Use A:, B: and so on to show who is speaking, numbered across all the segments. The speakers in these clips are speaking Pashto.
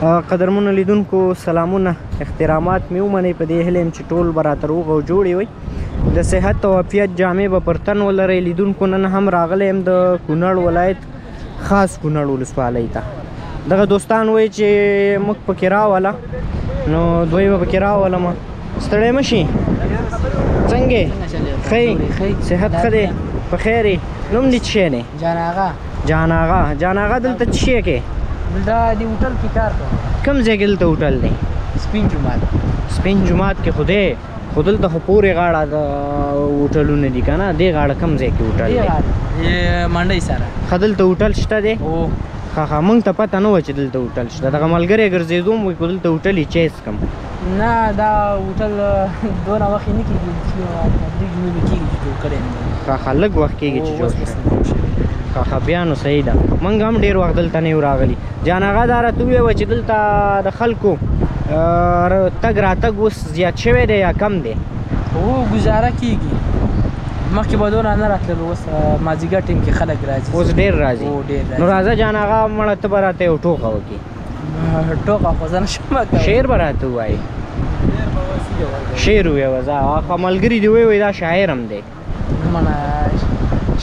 A: قدرمنو لیدونکو سلامونه احترامات مې ومنئ. په دې هیله یم چې ټول به راته روغ او جوړې وئ، د صحت او عافیت جامې به پر تن ولرئ. لیدونکو نن هم راغلی یم د کونړ ولایت خاص کونړ ولسوالۍ ته. دغه دوستان وایي چې موږ پکې راوله، نو دوی به پکې راولم. ستړی مه شي، څنګه ښه یې؟ صحت ښه دی؟ په خیر یې؟ نوم دې څه شی دی؟
B: جان آغا.
A: جان آغا، جان آغا دلته څه شی کوې؟
B: دلته د هوټل کې کار کوم.
A: کوم ځای کې دلته هوټل دی؟
B: سپین جومات.
A: سپین جومات کې خو دی، خو دلته خو پورې غاړه د هوټلونه دي که نه؟ دې غاړه کوم ځای کې هوټل دی؟
B: منډۍ سره.
A: ښه، دلته هوټل شته دی؟ ښه ښه، موږ ته پته نه وه چې دلته هوټل شته. دغه ملګری ګرځېدو وایي که دلته هوټل یې چای څکم.
B: نه، دا هوټل دونه وخت نه کېږي چې لږ مې کېږي چې جوړ کړی دی.
A: ښه ښه، لږ وخت کېږي چې جوړ شوی. ښه ښه، بیا نو صحیح ده. موږ هم ډېر وخت دلته نه یو راغلي. جان آغا دا راته وویل چې دلته د خلکو تګ راتګ اوس زیات شوی دی یا کم دی؟
B: هو، ګزاره کېږي. مخکې به دونه نه راتلل، اوس مازدیګر ټیم کې خلک راځي.
A: اوس ډېر راځي.
B: ډېر راځي.
A: نو راځه جان آغا، مړه ته به راته یو ټوکه وکړې.
B: ټوکه خو زه نه شم کولی.
A: شعر به راته ووایې. شعر ووایه ځه. هغه ملګري دې ووایي دا شاعر هم دی.
B: مړه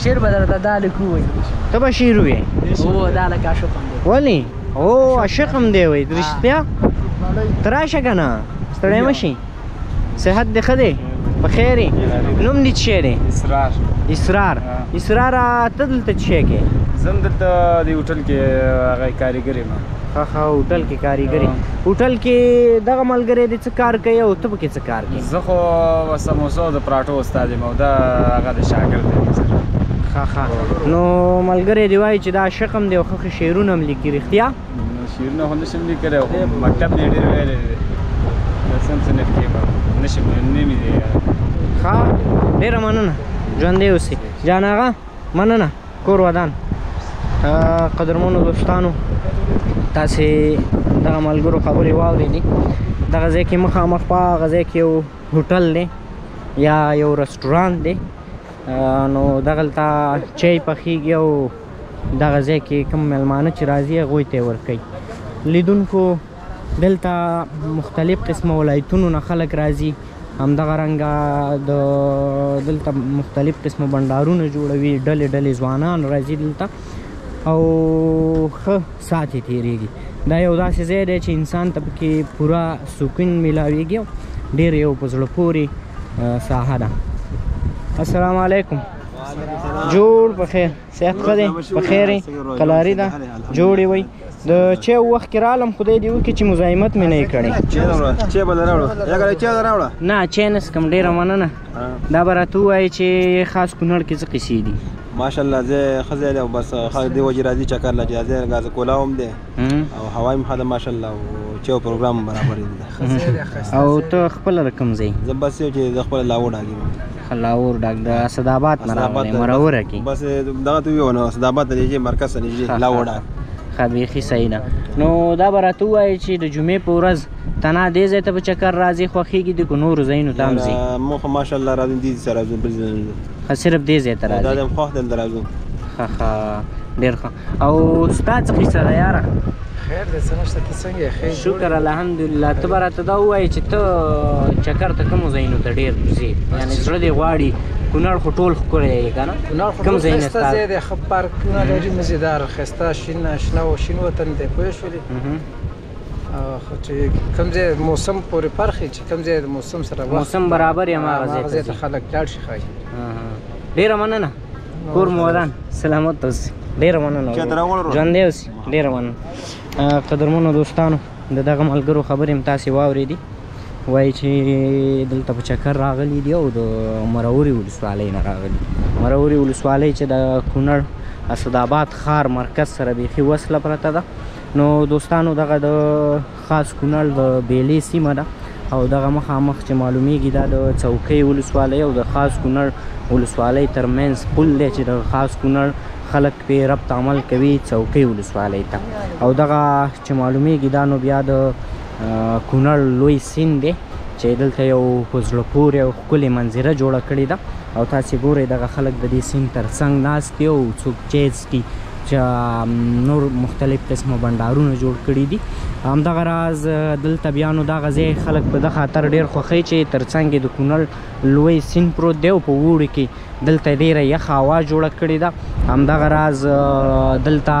B: شعر به درته دا لک ووایي.
A: ته به شعر ووایې؟
B: هو، دا لک عاشق هم دی.
A: ولې؟ او عاشق هم دی وایي. رښتیا؟ ته راشه که نه، ستړی مه شي. صحت دې ښه دی؟ په خیر یې؟ نوم دې څه شی دی؟
C: اسرار.
A: اسرار. اسرار، ته دلته څه شی کوې؟
C: زه هم دلته د هوټل کې هغه کاریګر یم.
A: ښه ښه، هوټل کې کاریګر یې. هوټل کې دغه ملګری دې څه کار کوي او ته پکې څه کار کوې؟
C: زه خو سموسو د پراټو استاد یم او دا هغه د شاګرد دی.
A: ښه ښه، نو ملګری دې وایي چې دا عاشق هم دی او ښه ښه شعرونه هم لیکي، رښتیا؟
C: شعرونه خو نه شم لیکلی، خو مکتب مې ډېر ویلی دی. لسم صنف کې به نه شم، نه مې دی.
A: ښه، ډېره مننه، ژوندی اوسې جان آغا. مننه، کور ودان. قدرمنو دوستانو، تاسې دغه ملګرو خبرې واورېدې. دغه ځای کې مخامخ په هغه ځای کې یو هوټل دی یا یو رستورانت دی، نو دغلته چای پخېږي او دغه ځای کې کوم مېلمانه چې راځي هغوی ته یې ورکوي. لیدونکو دلته مختلف قسمه ولایتونو نه خلک راځي، همدغه رنګه د دلته مختلف قسمه بنډارونه جوړوي، ډلې ډلې ځوانان راځي دلته او ښه ساعت یې تېرېږي. دا یو داسې ځای دی چې انسان ته پکې پوره سکون میلاویږي، ډېر یو په زړه پورې ساحه ده. السلام علیکم. جوړ په خیر؟ صحت ښه دی؟ په خیر یې؟ قلاري ده؟ جوړې وئ؟ د چای وخت کې رالم، خدای دې وکړي چې مزاحمت مې نه یې کړی.
D: چای به راوړه؟ چای راوړه؟
A: نه، چای نه څکم. ډېره مننه. دا به راته ووایې چې خاص کونړ کې څه قصې دي؟
D: ماشاءالله، ځای ښه ځای دی او بس خلک دې وجې راځي چکر له، چې ځای ګاز کولا هم دی او هوا هم ښه ده ماشاءالله، او چای او پروګرام هم برابر دی.
A: او ته خپله د کوم ځای؟
D: زه بس یو چې زه خپله لاهور ډاګ یم.
A: لاهور ډاګ، د اسداباد نه راغلی، مروره کې.
D: بس دغه ته ویو نو اسداباد ته نږدې، مرکز ته نږدې، لاهور ډاګ.
A: ښه، بیخي صحیح ده. نو دا به راته ووایې چې د جمعې په ورځ تنها دې ځای ته په چکر راځې، خوښېږي دې که نورو ځایونو ته هم ځې؟
D: موږ خو ماشاءالله راځو، دې ځای سره راځو، بل ځای نه ځو.
A: ښه، صرف دې ځای ته راځې؟
D: دا دې خوښ دلته راځو.
A: ښه ښه، ډېر ښه. او ستا څه قصه ده یاره؟
E: خیر دی، څه نشته. ته څنګه یې؟ خیر،
A: شکر الحمدلله. ته به راته دا ووایې چې ته چکر ته کومو ځایونو ته ډېر ځې؟ یعنې زړه دې غواړي، کونړ خو ټول ښکلی دی که نه؟
E: کونړ خو ټول ښایسته ځای دی، ښه پارکونه لري، مزېدار، ښایسته شین شنه او شین وطن دی، پوه شولې؟ خو چې کوم ځای موسم پورې فرق چې کوم ځای د موسم سره وخت
A: موسم برابر یې هماغه ځای
E: ته خلک لاړ شي ښایي.
A: ډېره مننه، کور مو ودان، سلامت اوسې. ډېره مننه، ژوندی اوسې. ډېره مننه. قدرمنو دوستانو، د دغه ملګرو خبرې هم تاسې واورېدې. وایي چې دلته په چکر راغلي دي او د مرورې ولسوالۍ نه راغلي. مرورې ولسوالۍ چې د کونړ اسداباد ښار مرکز سره بیخي وصله پرته ده. نو دوستانو، دغه د خاص کونړ د بیلې سیمه ده او دغه مخامخ چې معلومیږي دا د څوکۍ ولسوالۍ او د خاص کونړ ولسوالۍ ترمنځ پل دی چې د خاص کونړ خلک پې ربط عمل کوي څوکۍ ولسوالۍ ته. او دغه چې معلومیږي دا نو بیا د کونړ لوی سیند دی چې دلته یو په زړه پورې او ښکلې منظره جوړه کړې ده. او تاسې ګورئ دغه خلک د دې سیند ترڅنګ ناست دي او څوک چای څکي، چې نور مختلف قسمه بنډارونه جوړ کړي دي. همدغه راز دلته بیا نو دغه ځای خلک په ده خاطر ډېر خوښوي چې تر څنګ یې د کونړ لوی سیند پروت دی او په اوړي کې دلته ډېره یخه هوا جوړه کړې ده. همدغه راز دلته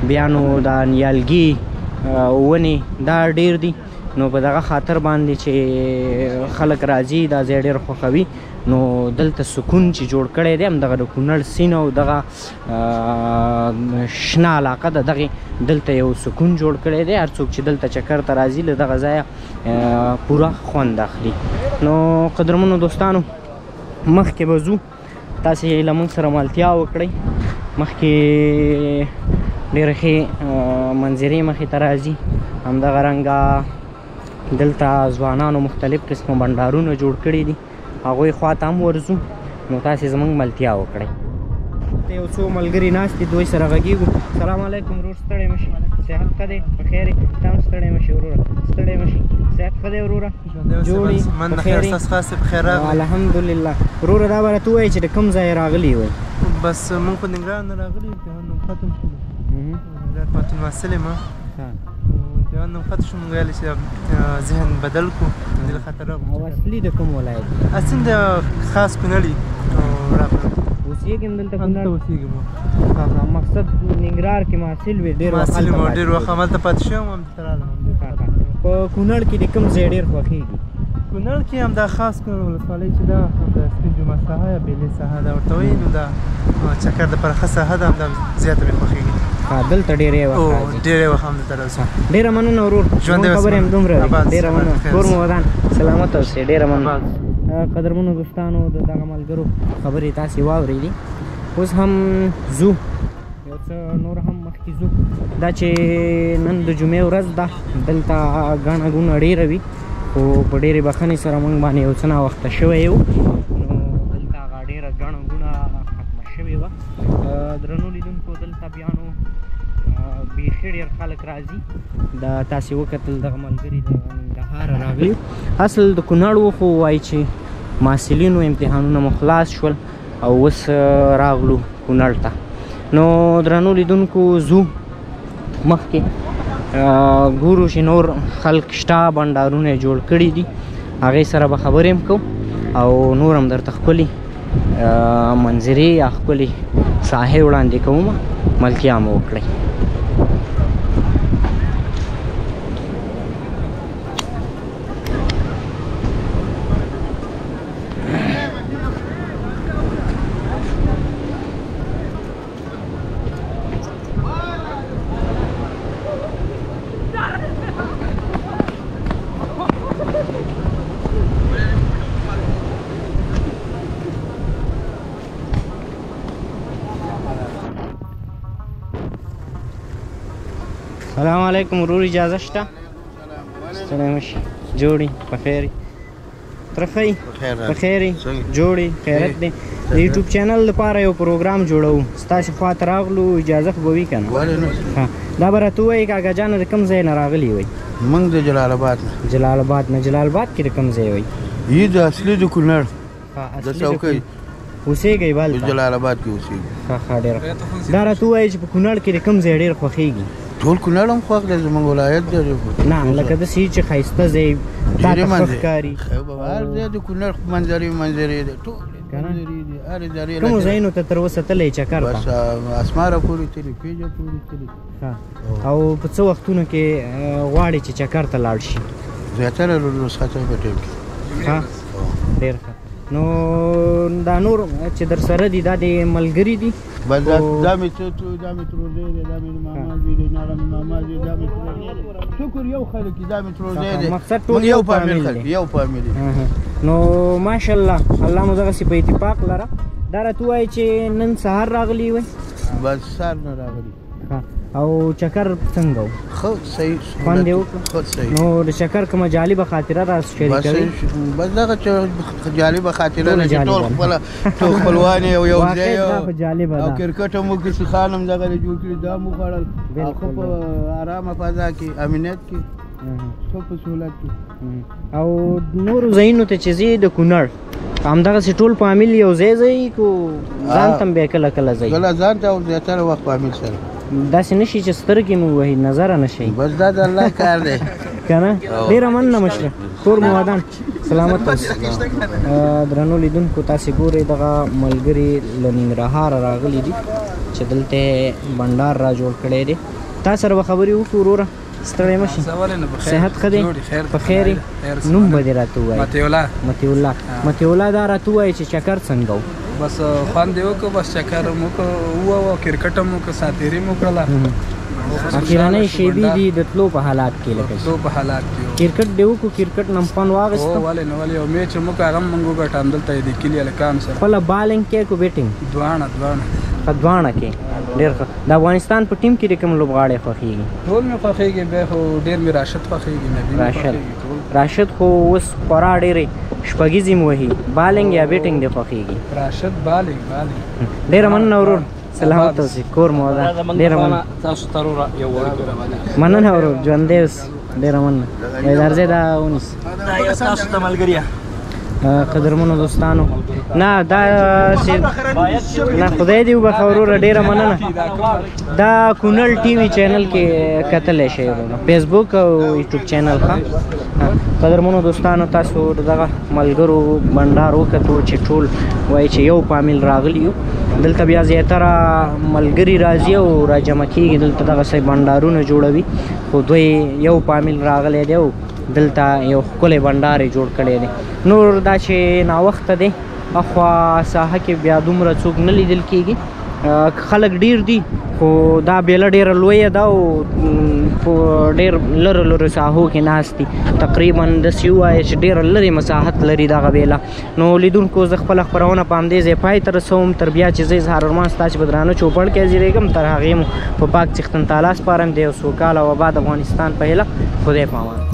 A: بیا نو د نیالګي ونې دا ډېر دي، نو په دغه خاطر باندې چې خلک راځي دا ځای ډېر خوښوي. نو دلته سکون چې جوړ کړی دی همدغه د کونړ سیند او دغه شنه علاقه ده، دغې دلته یو سکون جوړ کړی دی. هر څوک چې دلته چکر ته راځي له دغه ځایه پوره خوند اخلي. نو قدرمنو دوستانو مخکې به ځو، تاسې له موږ سره ملتیا وکړئ. مخکې ډېرې ښې منظرې مخې ته راځي. همدغه رنګه دلته ځوانانو مختلف قسمه بنډارونه جوړ کړي دي، هغوی خواته هم ورځو. نو تاسې زموږ ملتیا وکړئ. دلته یو څو ملګري ناست دي، دوی سره غږېږو. سلام علیکم ورور، ستړی مه شي، صحت ښه دی؟ په خیر یې؟ ته هم ستړی مه شي وروره، ستړی مه شي. صحت ښه دی وروره؟ جوړ یې؟ په خیر یې؟ الحمدلله. وروره دا به راته ووایې چې د کوم ځای راغلي وئ؟
F: بس موږ خو ننګرهار نه راغلي، امتحان مو ختم شو. ننګرهار پوهنتون محصل یم. امتحان مو ختم شو، موږ ویل چې ذهن بدل کړو، د دې خاطر راغلو.
A: او اصلي د کوم ولایت؟
F: اصلي د خاص کونړ راغلو.
A: اوسېږم دلته کونړ؟
F: همدلته اوسېږم.
A: مقصد ننګرهار کې محصل وې؟ ډېر وخت
F: محصل یم، ډېر وخت هملته پاتې شوم، همدلته راغلم.
A: په کونړ کې د کوم ځای ډېر خوښېږي؟
F: کونړ کې همدا خاص کونړ ولسوالۍ چې ده، همدا سپین جومات ساحه یا بېلې ساحه ده ورته وایي، نو دا چکر دپاره ښه ساحه ده، همدا زیاته مې خوښېږي.
A: دلته ډېری وخت راځي؟
F: ډېری وخت همدلته راځو.
A: ډېره مننه ورور،
F: ژوندی
A: زموږ خبرې هم دومره وې. ډېره مننه، کور مو ودان، سلامت اوسئ. ډېره مننه. قدرمنو دوستانو د دغه ملګرو خبرې تاسې واورېدې. اوس هم ځو یو څه نور هم مخکې ځو. دا چې نن د جمعې ورځ ده، دلته ګڼه ګوڼه ډېره وي، خو په ډېرې بخښنې سره موږ باندې یو څه ناوخته شوی یو، نو دلته هغه ډېره ګڼه ګوڼه ختمه شوې وه. درنو لیدونکو دلته بیا نو بیخي ډېر خلک راځي. دا تاسې وکتل دغه ملګري د ننګرهاره راغلي، اصل د کونړ و، خو وایي چې محصلینو امتحانونه مو خلاص شول او اوس راغلو کونړ ته. نو درنو لیدونکو ځو مخکې، ګورو چې نور خلک شته، بنډارونه یې جوړ کړي دي، هغې سره به خبرې هم کوو او نور هم درته ښکلي منظرې یا ښکلي ساحې وړاندې کوم، ملتیا مو وکړئ. سلام علیکم ورور، اجازه شته؟ ستړی مه شي، جوړ یې؟ په خیر یې؟ تره ښه یې؟ په خیر یې؟ جوړ یې؟ خیرت دی؟ د یوټیوب چینل لپاره یو پروګرام جوړوو، ستاسې خوا ته راغلو، اجازه خو به وي که نه؟
G: ولې نه؟
A: دا به راته ووایې کاکا جانه د کوم ځای نه راغلي وئ؟
G: موږ د جلال اباد نه.
A: جلال اباد نه. جلال اباد کې د کوم ځای وئ؟
G: یي د اصلي د کونړ، د څوکۍ
A: اوسېږئ؟ بلته
G: جلال اباد کې اوسېږو.
A: ښه ښه، ډېر ښه. دا راته ووایې چې په کونړ کې د کوم ځای ډېر خوښېږي؟
G: ټول کونړ هم خوښ دی، زموږ ولایت دی.
A: نه لکه داسې چې ښایسته ځای تا ته ښه ښکاري.
G: هر ځای د کونړ منظرې منظرې دی، ټول منظرې دي، هرې درې.
A: کومو ځایونو ته تر اوسه تللی چکر ته؟
G: بس اسماره پورې تللی، پیجه پورې تللی.
A: او په څه وختونو کې غواړې چې چکر ته لاړ شي؟
G: زیاتره رخصتۍ په ټایم کې.
A: ښه، ډېر ښه. نو دا نور چې در سره دي دا د ملګري دي؟
G: بس دا مې دا مې ترور زوی دی، دا مې ماما زوی دی، هغه مې ماما زوی، دا مې ترور زوی دی. شکر یو خلک دي، دا مې ترور زوی دی.
A: مقصد ټول
G: یو فامیل خلک، یو فامیل.
A: نو ماشاءالله، الله مو دغسې په اتفاق لره. دا راته ووایې چې نن سهار راغلي وئ؟
G: بس سهار نه راغلي.
A: او چکر څنګه و؟
G: ښه صحیح،
A: خوند یې وکړ؟
G: ښه صحیح.
A: نو د چکر کومه جالبه خاطره را شریکوي؟
G: بس دغه چې جالبه خاطره ده چې ټول خپله ټول خپلوان یې یو ځای
A: دا خو جالبه ده.
G: او کرکټ هم وکړو، سیخان هم دغه جوړ کړي، دا مو وخوړل، او ښه په ارامه فضا کې، امنیت کې، ښه په سهولت کې.
A: او نورو ځایونو ته چې ځې د کونړ همدغسې ټول فامیل یو ځای ځئ کو ځان ته هم بیا کله کله ځئ؟
G: کله ځان ته او زیاتره وخت فامیل سره.
A: داسې نه شي چې سترګې مو وهي، نظره نه شي.
G: بس دا د الله کار دی
A: که نه؟ ډېره مننه مشره، کور مو ودان، سلامت اوسئ. درنو لیدونکو تاسې ګورئ دغه ملګري له ننګرهاره راغلي دي چې دلته یې بنډار را جوړ کړی دی. تا سره به خبرې وکړو وروره، ستړی مه شي. صحت ښه دی؟ په خیر یې؟ نوم به دې راته ووایې؟
H: مطیع الله.
A: مطیع الله. مطیع الله دا راته ووایې چې چکر څنګه و؟
H: بس خوند یې وکړ، بس چکر هم وکړ، ووه کرکټ هم وکړ، ساتېري مو وکړله.
A: اخیرنۍ شېبې دي د تلو په حالات کې، لکه
H: تلو په حالات کې.
A: کرکټ دې وکړو، کرکټ نه هم خوند واخیستو؟
H: هو ولې نه، ولې یو میچ هم وکړو، هغه هم موږ وګټه، همدلته یې د کلي هلکانو سره.
A: خپله بالینګ کې کو بیټینګ؟
H: دواړه دواړه.
A: ښه دواړه کې، ډېر ښه. د افغانستان په ټیم کې دې کوم لوبغاړی خوښېږي؟
H: ټول مې خوښېږي، بیا خو ډېر مې راشد خوښېږي، نبي مې خوښېږي.
A: راشد خو اوس خورا ډېرې شپږیزې هم وهي. بالینګ یا بیټینګ دې خوښېږي؟
H: راشد بالینګ. بالینګ.
A: ډېره مننه ورور، سلامت اوسئ، کور مو ودان. ډېره مننه
I: تاسو ته وروره، یو وړوکی
A: مننه ورور، ژوندی اوسئ. ډېره مننه. بیدارزی دا ونیسه.
I: دا یو تاسو ته ملګریا.
A: قدرمنو دوستانو، نه دا نه خدای دې وبخښه وروره، ډېره مننه. دا کونړ ټي وي چینل کې کتلی شئ وروره، فیسبوک او یوټیوب چینل. ښه قدرمنو دوستانو، تاسو دغه ملګرو بنډار وکتو چې ټول وایي چې یو فامیل راغلي یو. دلته بیا زیاتره ملګري راځي او راجمع کېږي، دلته دغسې بنډارونه جوړوي، خو دوی یو فامیل راغلی دی او دلته یو ښکلی بنډار یې جوړ کړی دی. نور دا چې ناوخته دی، اخوا ساحه کې بیا دومره څوک نه لیدل کېږي، خلک ډېر دي، خو دا بیله ډېره لویه ده او په ډېر لرو لرو ساحو کې ناست دي. تقریبا داسې ووایه چې ډېره لرې مساحت لري دغه بیله. نو لیدونکو، زه خپله خپرونه په همدې ځای پای ته رسوم. تر بیا چې زه اظهار ارمان ستاسې په درانه چوپړ کې حاضرېږم، تر هغې مو په پاک څښتن تعالی سپارم. د یو سوکاله او اباد افغانستان په هیله، خدای په امان.